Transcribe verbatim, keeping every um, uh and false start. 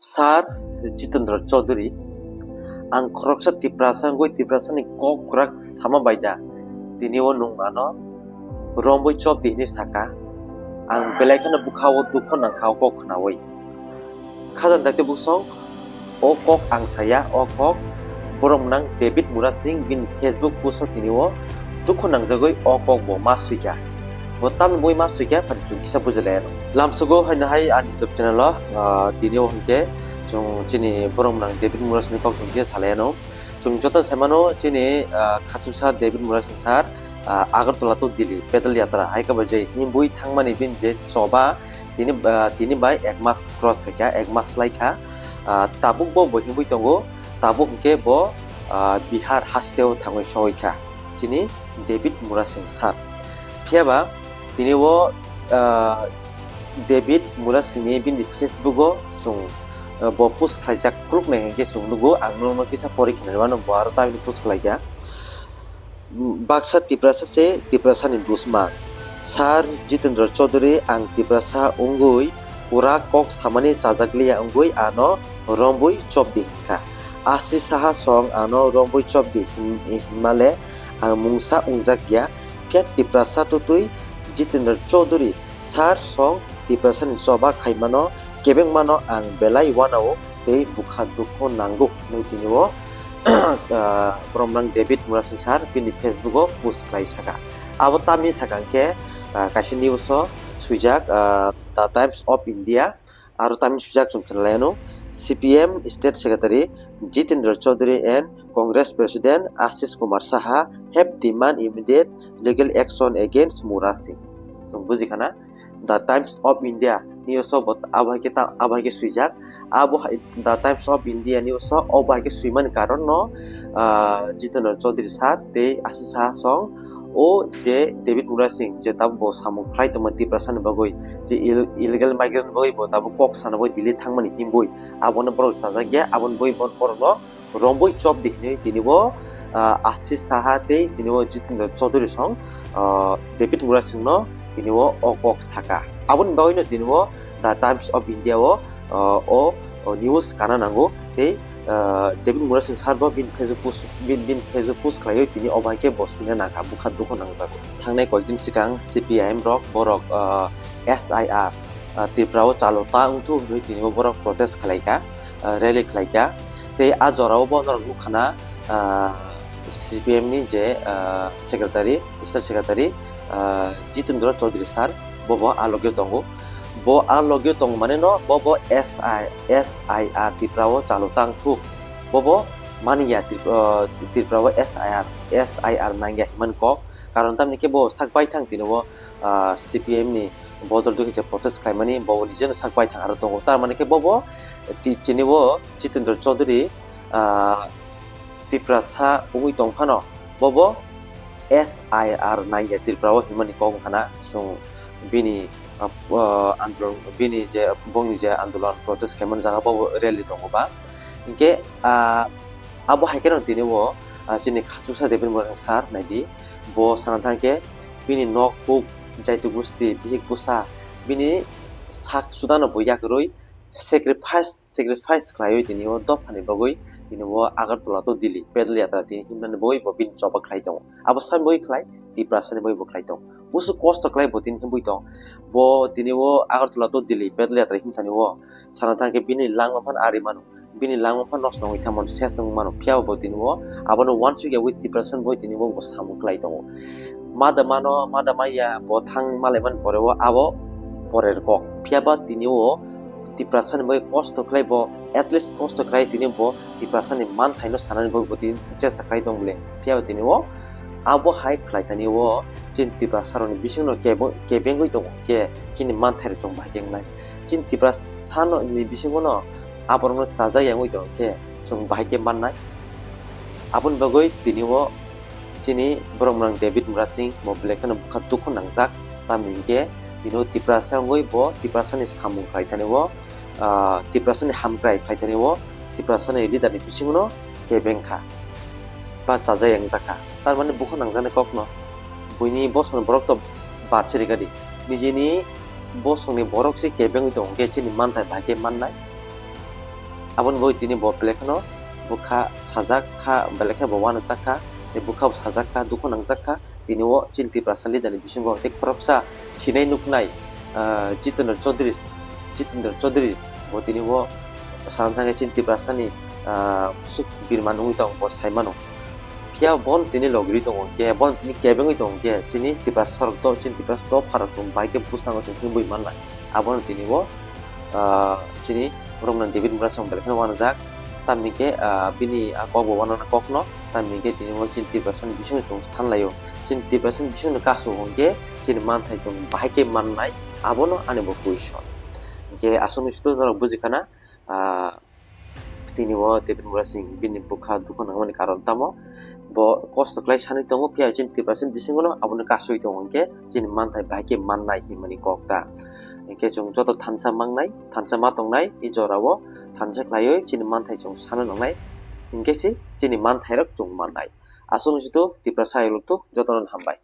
Sir Jitendra Chaudhary, ang khoroksa Tiprasa wngwi Tiprasani kok kwrak sama bai da, tini o nwng ano rombwi chop di hwnwi saka. Ang belai kheno bwkha o dukho nangkha o kok khnaui. Khajang daite bwsong, o kok ang saya, o kok borok mwnang David Murasing bini Facebook post o tini o dukho nangjagwi o kok bo ma swikha. Bo tamni boi ma swikha, phari chwng kisa bujilai ano. Lamsogo haino hai ani YouTube channel o, ah, tini o hwnkhe chwng chini borok mwnang David Murasing ni kok chwng kisa salai ano. Chwng joto sai mano chini, ah, khatungsa David Murasing sir, ah, Agartala to Delhi pedal yatra hai khe bo je himbui thangmani bini je choba tini, ah, tini bai ek mas cross khaikha, ek mas laikha. Ah, tabuk bo bo himbui tongo, tabuk hwnkhe bo, ah, Bihar hasteo thangwi soikha chini David Murasing sir. Phiyaba tini o, ah, David Murasing ni bini Facebook o chwng, ah, bo post khlaijak khuluknai hinkhe chwng nugo, ang nono kisa pori khinani mano bo aro tamni post khlaikha. Baksa Tiprasa se Tiprasani dusman. Sir Jitendra Chaudhary, ang Tiprasa wngwi pura kok samani chajakliya wngwi ano rombwi chopdi hwnkha. Asi saha song ano rombwi chopdi hin-, hinmale ang mungsa wngjak ya. Phiya Tiprasa twtwi Jitendra Chaudhary sir song Tiprasani choba khaimano kebengmano ang belai wanao tei bwkha dukho nango hwnwi tini o, ah, borok mwnang David Murasing sir bini Facebook o post khlai saka. Abo tamni saka hwnkhe, ah, kaisa news o swijak, ah, The Times of India, aro tamni swijak chwng khenalaiano, C P M State Secretary Jitendra Chaudhary and Congress President Ashish Kumar Saha have demand immediate legal action against Murasing. Chwng buji khana? The Times of India news o bo abo hai khe ta-, abo hai khe swijak. Abo hai The Times of India news o obo hai khe swimani karon no, ah, Jitendra Chaudhary sir tei Ashish Saha song o je David Murasing je tabuk bo samung khlai tongma Tiprasa ni bagwi je ill-, illegal migrant bagwi bo tabuk kok sana bagwi Delhi thangmani himbui abono borok chajak ya, aboni bagwi bor-, borok no romboi chop di hinwi tini bo, ah, Ashish Saha tei tini bo Jitendra Chaudhary song, ah, David Murasing no tini bo o kok saka. Aboni bagwi no tini bo The Times of India o, ah, o, o news kana nango tei, ah, David Murasing sir bo bini Facebook post, bini, bini Facebook post khlaiwi tini obo hai khe bo swina nangkha, bwkha dukho nangjago. Thangnai koikdin swkang C P I M rok borok, ah, S I R, ah, Tripura o chalo ta wngthu hinwi tini bo borok protest khlaikha, ah, rally khlaikha. Tei a jorao bo norok nukha na, ah, C P M ni je, ah, secretary, state secretary, ah, Jitendra Chaudhary sir, bo bo a logio tongo. Bo a logio tong mane no, bo bo S I, S I R Tripura o chalo tang thuk. Bo bo mani ya Trip-, ah, Tripura o S I R, S I R nang ya himan kok. Karon tamni khe bo sak bai thang tini bo, ah, C P M ni bodol dukhe je protest khlaimani, bo nijeno sak bai thang aro tongo. Tar mani khe bo bo ti-, chini bo Jitendra Chaudhary, ah, Tiprasa wngwi tong phano, bo bo S I R nang ya Tripura o hinmani kok wngkha na, chwng bini, ah, ah, andolon, bini je bongni je andolon protest khaimani jaga bo bo rally tongo ba. Hinkhe, ah, abo hai kheno tini bo, ah, chini khachuksa David Murasing sir naidi, bo sana thang khe bini nok huk jaiti gusti bihik bwsa bini sak sudano bo yakarwi sacrifice, sacrifice khlaiwi tini o dophani bagwi tini o Agartala to Delhi pedal yatra tini himnani bagwi bo bini choba khlai tongo. Abo sani bagwi khlai, Tiprasani bagwi bo khlai tongo. Busu kosto khlai bo tini himbui tong. Bo tini o Agartala to Delhi pedal yatra himthani o sana thang khe bini langma phano ari mano. Bini langma phano nosto wngwi thangmano, ses wngwi mano. Phiya bo tini o abono uansukya wi Tiprasani bagwi tini o bo samung khlai tongo. Mada mano, mada maya bo thang malaimani pore o abo porer kok. Phiya ba tini o Tiprasani bagwi kosto khlai bo, at least kosto khlai tini bo Tiprasani manthaino sanani bagwi bo tini chesta khlai tong bole. Phiya ba tini o abo hai khlai thani o chini Tiprasa rokni bisingno kebo-, kebengwi tongo khe chini manthai rok chwng bahai khe wngnai. Chini Tiprasa no ni bisingo no aborokno chajak ya wngwi tong khe chwng bahai khe mannai. Aboni bagwi tini o chini borok mwnang David Murasing bo belai kheno bwkha dukhu nangjak, tamni hinkhe tini o Tiprasa wngwi bo Tiprasani samung khlai thani o, ah, Tiprasani hamkrai khlai thani o Tiprasani leader ni bisingo no kebeng kha ba chajak yang jakha. Tar mani bukha nangjaknai kokno buini bosongni borok to bachiri gadi. Nijini bosongni borok se kebengwi tongo, hwnkhe chini manthai bahai khe mannai. Aboni bagwi tini bo belai kheno bwkha sajak kha, belai khe bo uanajak kha, tei bwkha bo sajak kha, dukhu nangjak kha. Tini o chini Tiprasa leader ni bisingo tei khoroksa sinai nuknai, ah, Jitendra Chaudhary, Jitendra Chaudhary bo tini o sana thangkhe chini Tiprasa ni, ah, bwswk birman wngwi tong bo sai mano. Phiya bono tini logri tongo hwnkhe, bono tini kebengwi tongo hwnkhe, chini Tiprasa sorok do, chini Tiprasa dopharok chwng bai khe bwskango chwng himwi mannai. Abono tini bo, ah, chini Romnan David Murasong belai kheno uanajak. Tamni khe, ah, bini a kok bo uanana kokno, tamni khe tini bo chini Tiprasa ni bisingo chwng sanlaio. Chini Tiprasa ni bisingo kasu hwnkhe chini manthai chwng bahai khe mannai, abono ani bo question. Hwnkhe aswk nung sito norok buji khana, ah, tini o David Murasing bini bwkha dukhu nangmani karon tamo? Bo kosto khlai sanwi tongo, phiya chini Tiprasa ni bisingo no abono kasui tongo hwnkhe chini manthai bahai khe mannai hinmani kok ta. Hwnkhe chwng joto thansa mangnai, thansa ma tongnai, i jorao thansa khlaiwi chini manthai chwng sana nangnai, hwnkhe se chini manthairok chwng mannai. Aswk nung sito Tiprasa ayuk tuk jotono hambai.